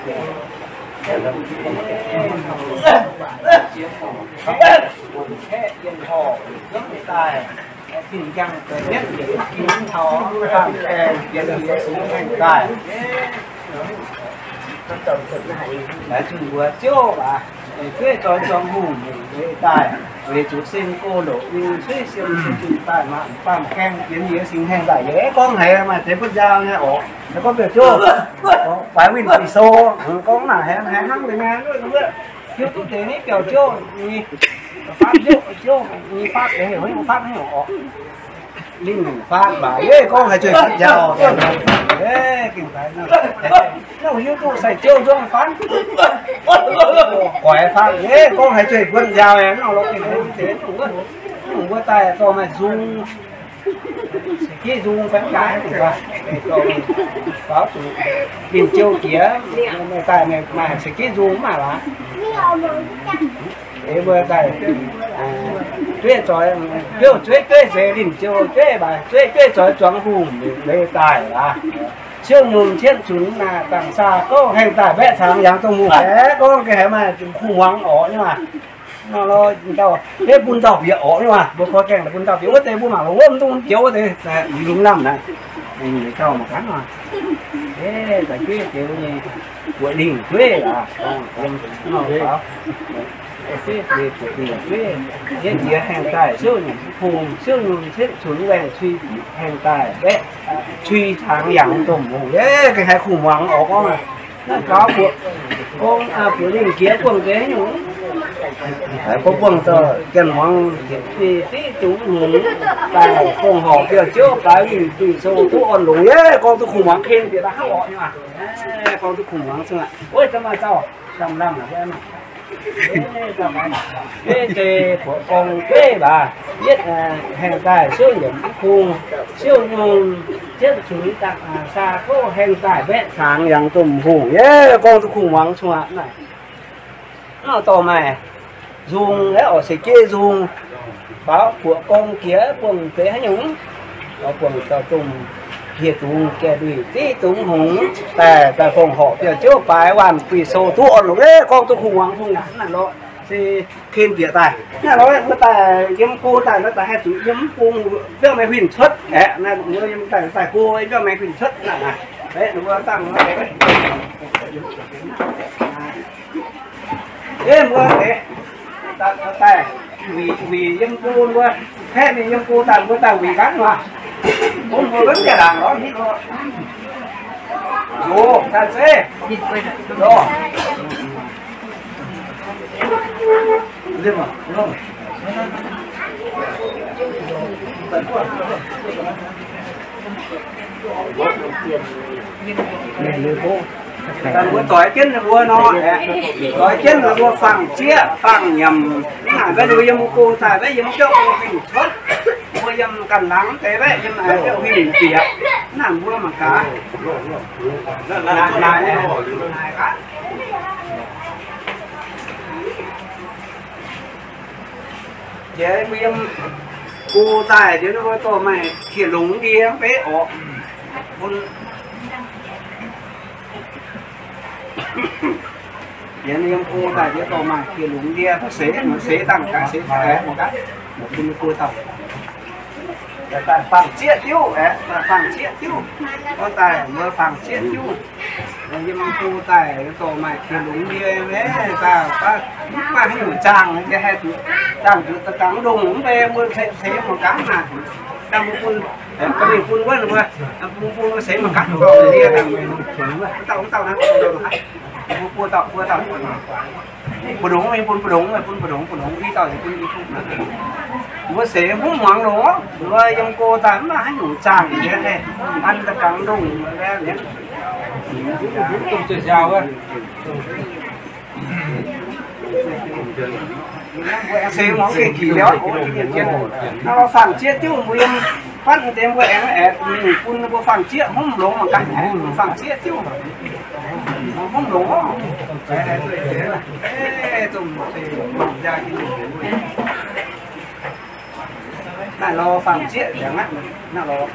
Laaix zunh mbuox Ziouv aac, dueiv zoix zuangx hungh leiz daaih, weic zuqc sin go loc, ninh suiv siem zunh daaih maah, baamh gaeng yienx yie singx haengh daaih. Yie gorngv haiz maaih deix butv njaaux nyei orqc. Gorngv mbuox Ziouv, faix winh dih sou, gorngv naaic haiz hnangv deix nyei, hiuv duqv deix nyei biauv Ziouv nyei, faatv Ziouv, Ziouv nyei faatv deix heuc faatv nyei orqc. Ninh faatv baac yie gorngv haiz zueih butv njaaux. Naaiv hiuv duqv sai Ziouv nzung faatv, goix faatv, yie gorngv haiz zueih butv njaaux. Naaiv lorqc, ninh mbuo daaih dorh maaih nzung, se giv nzung faix jaaix, faaux zuqc ninh jiu jiex, daaih maaih se giv nzung mv maaih laaix. Mbuo daaih dueiv zoix, biouv zueiv dueiv se linh jiu jueiv, mv baac zueiv dueiv zoix zuangx hungh leiz daaih aqv. Siouv nyungc cietv cunx naaic, dangc saa gouv haengh daaih mbaeqv cangx yangh dongh hungh. Aeqv, gorngv ga'haiz maaih kuh muangx orqc nyei maah. Nor, dauh, bun dauh bieqc orqc nyei maah. Mbuo korv gaengh bun dauh bieqc wuov deix, mbuo mangc longx wuov, mv dungx bieqc wuov deix, lungh lamh naaic. Dauh mangc gaax maah. Daaih jueiv jiex nyei, buoqc lingh jueiv aqv. Yietv jiex haengh daaih siouv nyungc, siouv nyungc cietv cunx waengh cui haengh daaih mbaeqv cui cangx yangh dongh hungh. Ga'haiz kuh muangx orqc gorngv, naaiv gaux buoqc gong, buoqc lingh jiex buangh deix nyungc. Buo buangh dauh janx muangx diqv dungz hungh, daaih fongc horc biauv Ziouv, faix winh dih sou duqv orn longx. Yie gorngv duqv kuh muangx ken bieqc daaih hnangv orqc nyei maah. Gorngv duqv kuh muangx cuotv aqv. Wuov, maaih dauh lamh lamh aqv. Beiv zei buoqc gong beiv baac, yietv haengh daaih siouv yiemc mv kung, siouv nyungc cietv cunx dangc saa gouv haengh daaih mbaeqc cangx yangh dongh hungh. Yie gorngv duqv kuh muangx cuotv aqv. Naaiv dorh maaih nzung aeqv, orqc se geiv nzung, faaux buoqc gong jiex buangh deix haaix nyungc, buangh dauh dongh hieh dungz gaeqv nduih diqv dungz hungh daaih, daaih fongc horc biauv Ziouv, faix winh dih sou duqv orn longx. Yie gorngv duqv kuh muangx cuotv aqv. Naaiv lorqc se ken bieqc daaih. Naaiv lorqc mbuo daaih yiem go daaih, naaiv daaih haih zuqc yiem go, biauv maaih huin cuotv aeqv. Naaiv mbuo yiem daaih, daaih go biauv maaih huin cuotv naaic. Mbuo dangh, mbuo daaih wuic, wuic yiem go, mbuo kaeqv mingh yiem go daaih, mbuo daaih wuic gaax maah. Bun mbuo wuonv jiex laangc lorqc. Oc, daaih zeiv. Mbuo doix jienv ninh mbuo nor, doix jienv ninh mbuo fangx zieqv fangx nyiemc, mv naaic mbuo yiem go daaih, mbuo yiem biauv huin cuotv, mbuo yiem ganh laangz deix, mbuo yiem biauv huin bieqc, mv naaic mbuo mangc gaax. Jiex mbuo yiem go daaih, jiex ninh mbuo dorh maaih qiex longx ndie mv beiv orqc. Bun jiex ninh yiem go daaih, jiex dorh maaih qiex longx ndie, seix, seix dangh gaax, seix dangh gaax, bun go daaih. Daaih fangx zieqv diuv aeqv, daaih fangx zieqv diuv. Gorngv daaih mbuo fangx zieqv diuv. Yiem go daaih dorh maaih qiex longx ndie, daaih mv maaih haaix nyungc zaangh, haih zuqc zaangh zuqc da'gangx ndongh mv bei, mbuo seix mangc gaax naaic. Dangh mbuo bun, bun mbuo, bun mbuo seix mangc gaax, ndie dangh, mv dauh, mv dauh naaiv, mbuo buo dauh, buo dauh. Mbu'ndongx, bun mbu'ndongx, bun mbu'ndongx, mbu'ndongx i dauh, bun i dauh. Mbuo seix hmz muangx longx, mbuo yiem go daaih mv maaih haaix nyungc zaangh, an da'gangx ndongh. Mbuo aengx seix muangx gengh jiex liuz, naaiv fangx zieqv diuv mbuo yiem fatv deix mbuo aengx aengx mingh bun mbuo fangx zieqv hmz longx mangc gaax, fangx zieqv diuv hmz longx. Naaiv nor fangx zieqv liuz aqv, naaiv nor.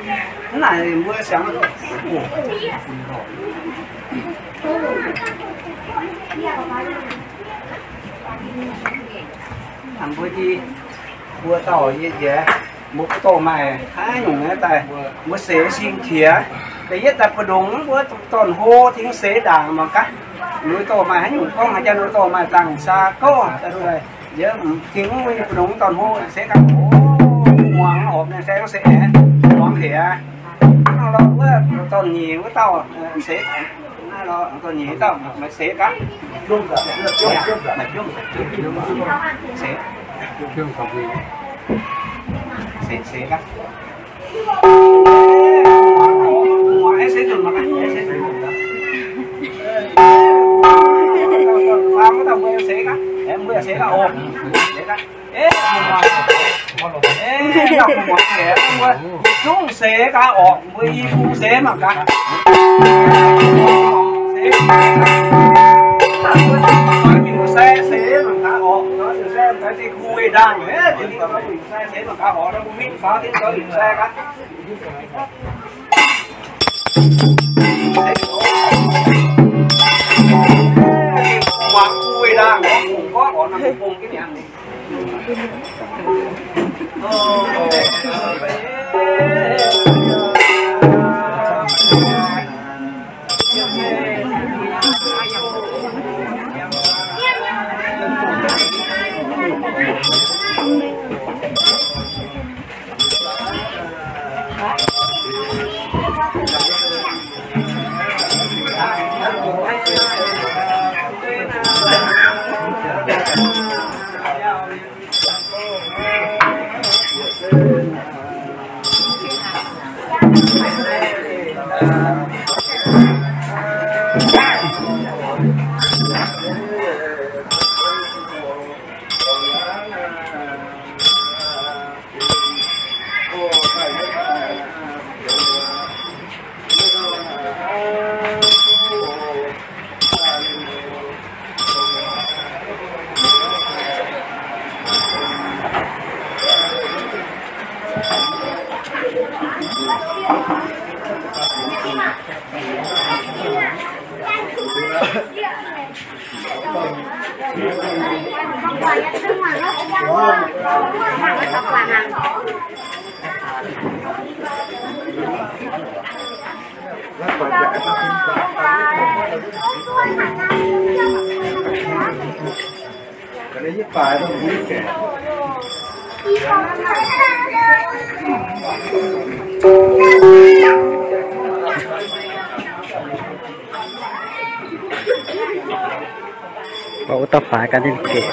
Naaic mbuo siangx, mbuo, mbuo dauh yie njiec, mbuo dorh maaih haaix nyungc daaih, mbuo seix sing qiex. Da'yietv daaih mbu'ndongx mbuo dorn-hlo tengx seix ndaangc mangc gaax. Mbuo dorh maaih haaix nyungc gorngv haaix jaa, mbuo dorh maaih zaangc saa gouv, njiec tengx mbu'ndongx dorn-hlo seix gaax. Muangx horpc nyei, se se muangx hec aqv. Hnangv nor wuov dorn-nyeic wuov dauh seix, hnangv nor dorn-nyeic dauh maaih seix gaax. Seix, seix gaax. Zungv seix gaax orqc, mbuo i bung seix mangc gaax. Mbuo sai seix mangc gaax orqc, sai kuh weih ndaangc, sai seix mangc gaax orqc, mbuo mingh faaux dingc zoux sai gaax. Muangx kuh weih ndaangc orqc, mbuo gorngv orqc, mbuo bung jienv mi'aqv. Baac wuov dauh faix ganh ninh gec.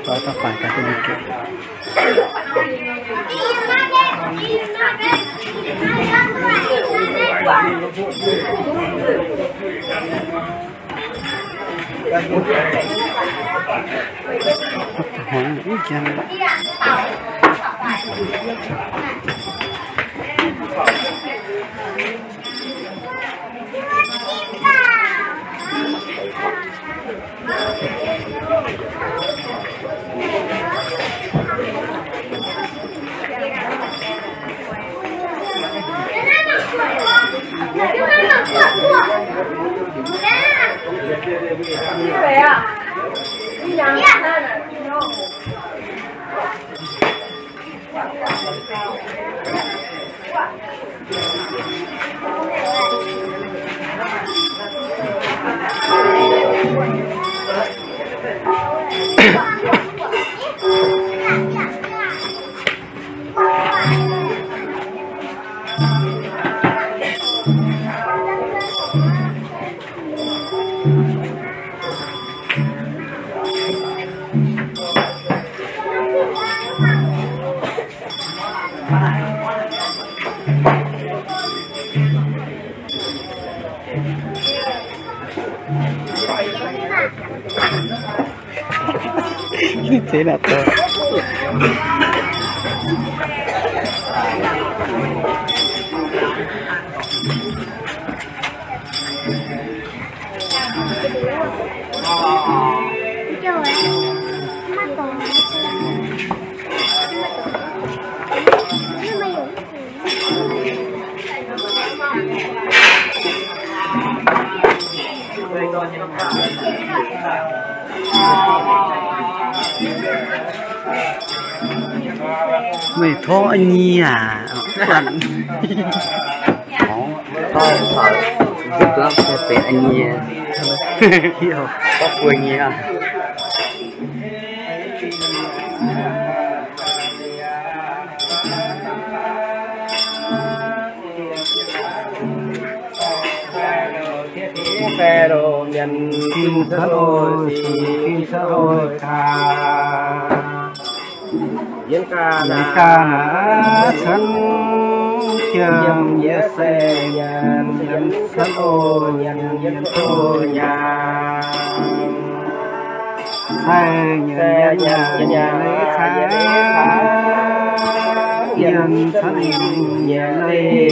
Baac wuov dauh faix ganh ninh gec. Thế là tôi. Meih torngv nyei aac. Torngv, torngv, benx nyei. Hiuv, torngv buo nyei aac. Yiem ganh aac, cen jiem yie se nyanc, yiem cen o nyanc, yiem o nyanc. Sai nyanc, nyanc, nyanc, nyanc, nyanc, yiem cen nyanc, nyanc, nyanc, nyanc,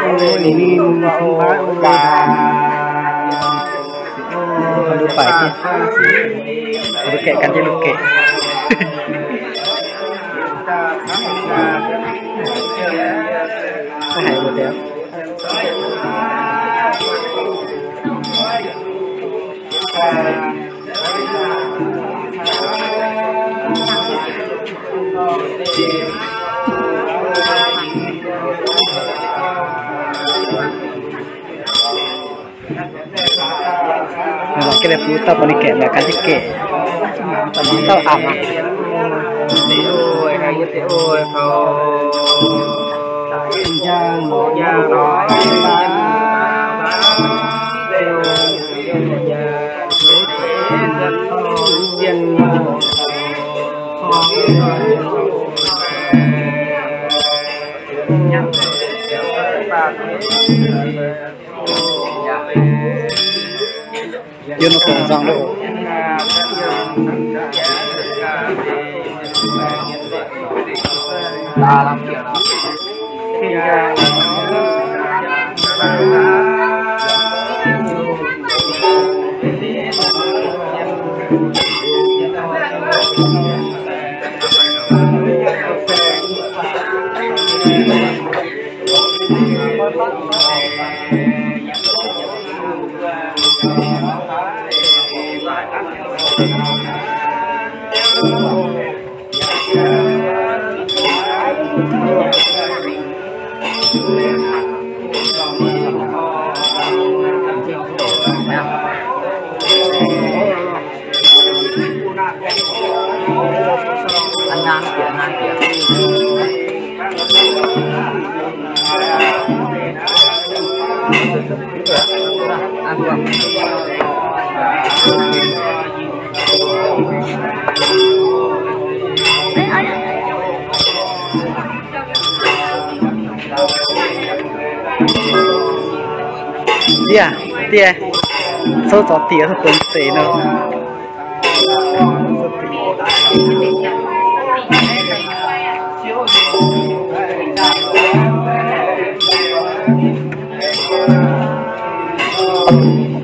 nyanc, nyanc, nyanc, nyanc. Lungh baaic jienv, lungh gaeqv gan jienv lungh gaeqv. Haiz wuov deix. Lorz ga'naaiv bun dauh bun ninh gaeqv, lorz gan jienv gaeqv. Dauh mangc dauh aqc aqv. Yiem nor dongh nzangc loh. Yie, diex, souv zorc diex, souv dongh deix nor.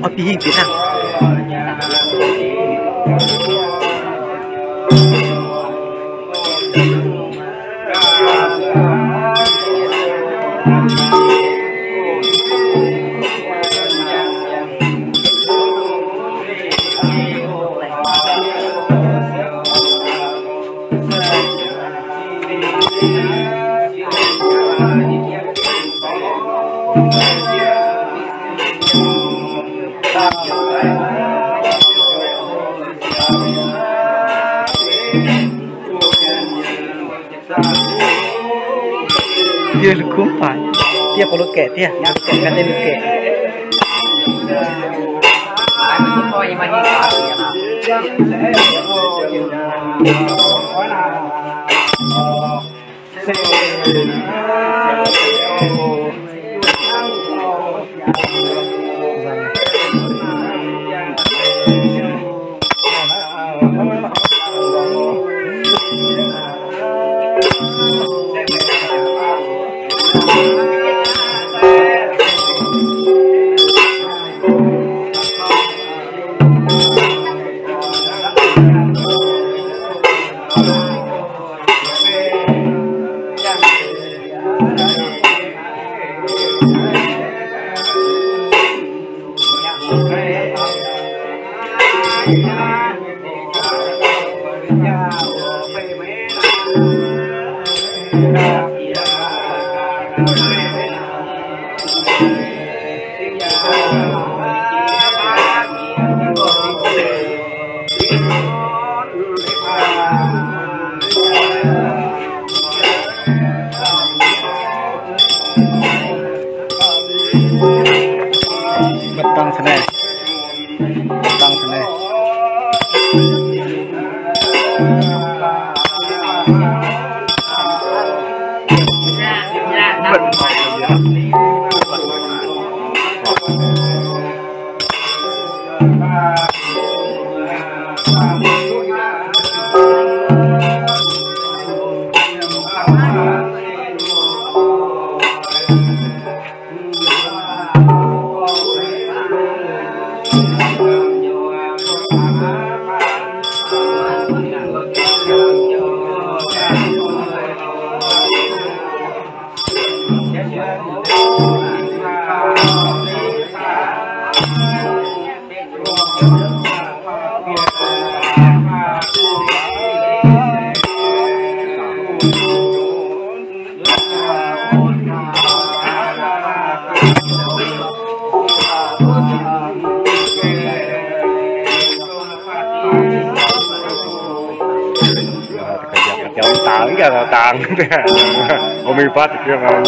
Oix bieqc hingh bieqc dangh. Diex lungh kuv faix, diex bun lungh gaeqv, diex lungh gaeqv, gan diex lungh gaeqv. Mbuo dangh caux naaiv, mbuo dangh caux naaiv. Jauv dangx, dangx. Mbuo mingh fatv deix jienv,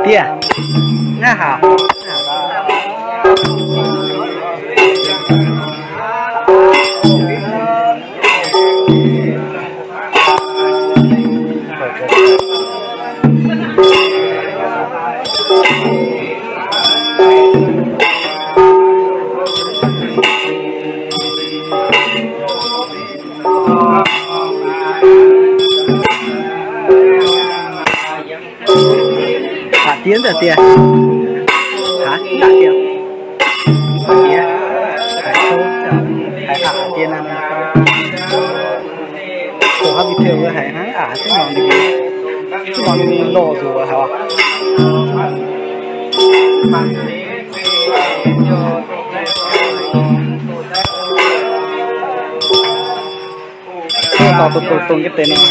Diev, naaiv haac. Aqc diev, aqc diev. Aqc diev. Aqc diev. Haiz aqc diev naaiv. Zoux haaix video haiz hnangv aqc, duqv mangc ninh, duqv mangc ninh lorh nzuqc haic. Dongh dongh dongh dongh jienv deix nor.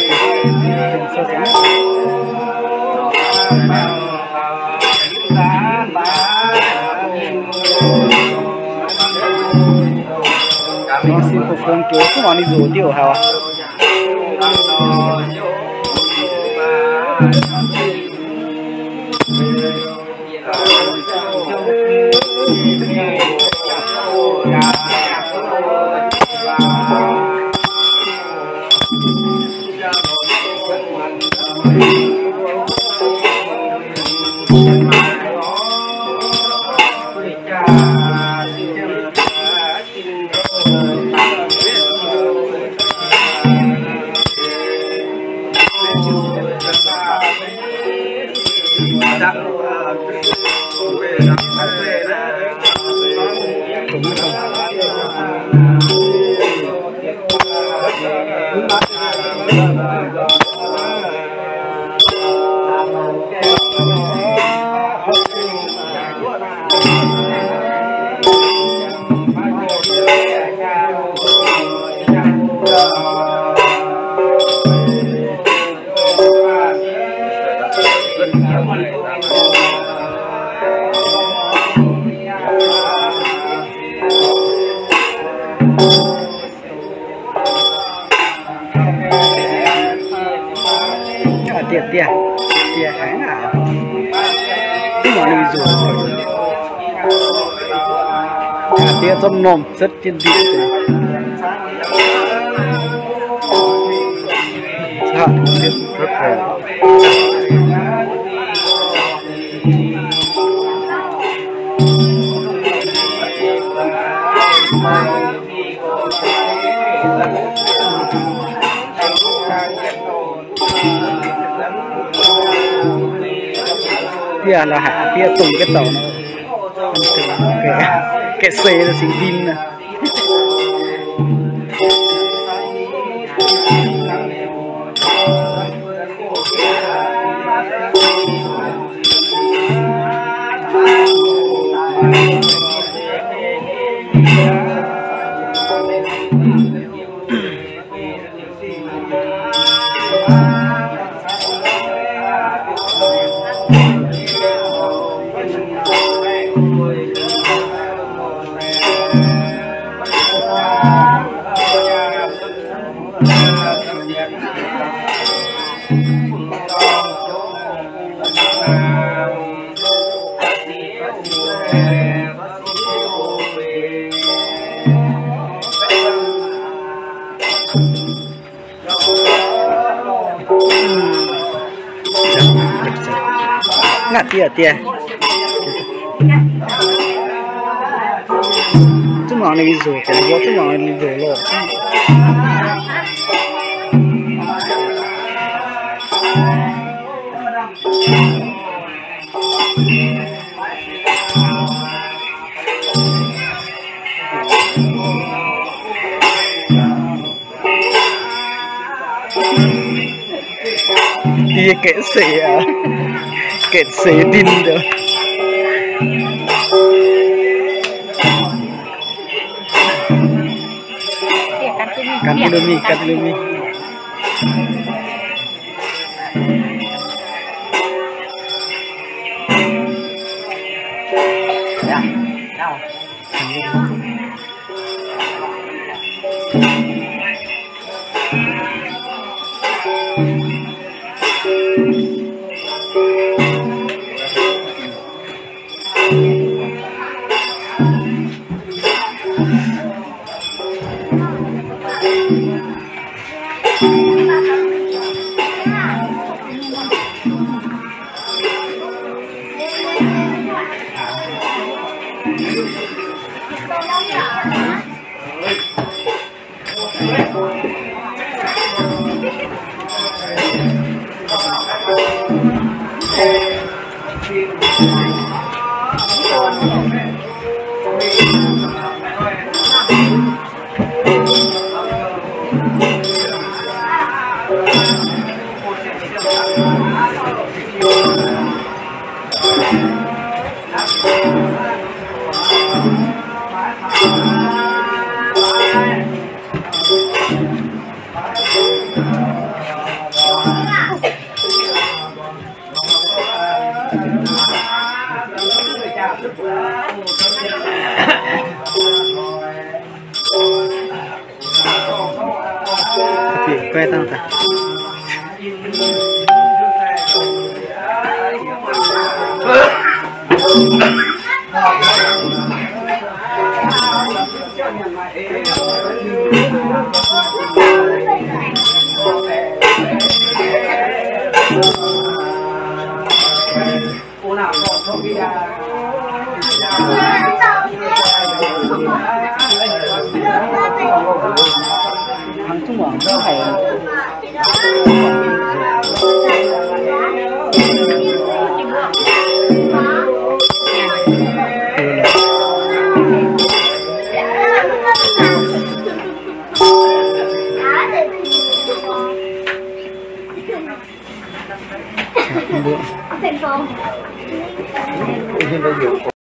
Nor sin bun bun jiex, duqv mangc ninh nzuqc diuh haic. Aqc diev, diev, diev haic aqv. Duqv mangc ninh nzuqc. Aqc diev zorqv m'normh setv jienv ndipc deix. Diev la'haic diev dongh jienv douc nor, gaeqv seix cingx ndin aqv. Ngaqv diev diev. Zungv mangc ninh nzuqc, mbuo zungv mangc ninh nzuqc loh. Diev gaeqv seix aqv. Gaeqv seix ndin ndouh. Gan duqv mingh, gan duqv mingh.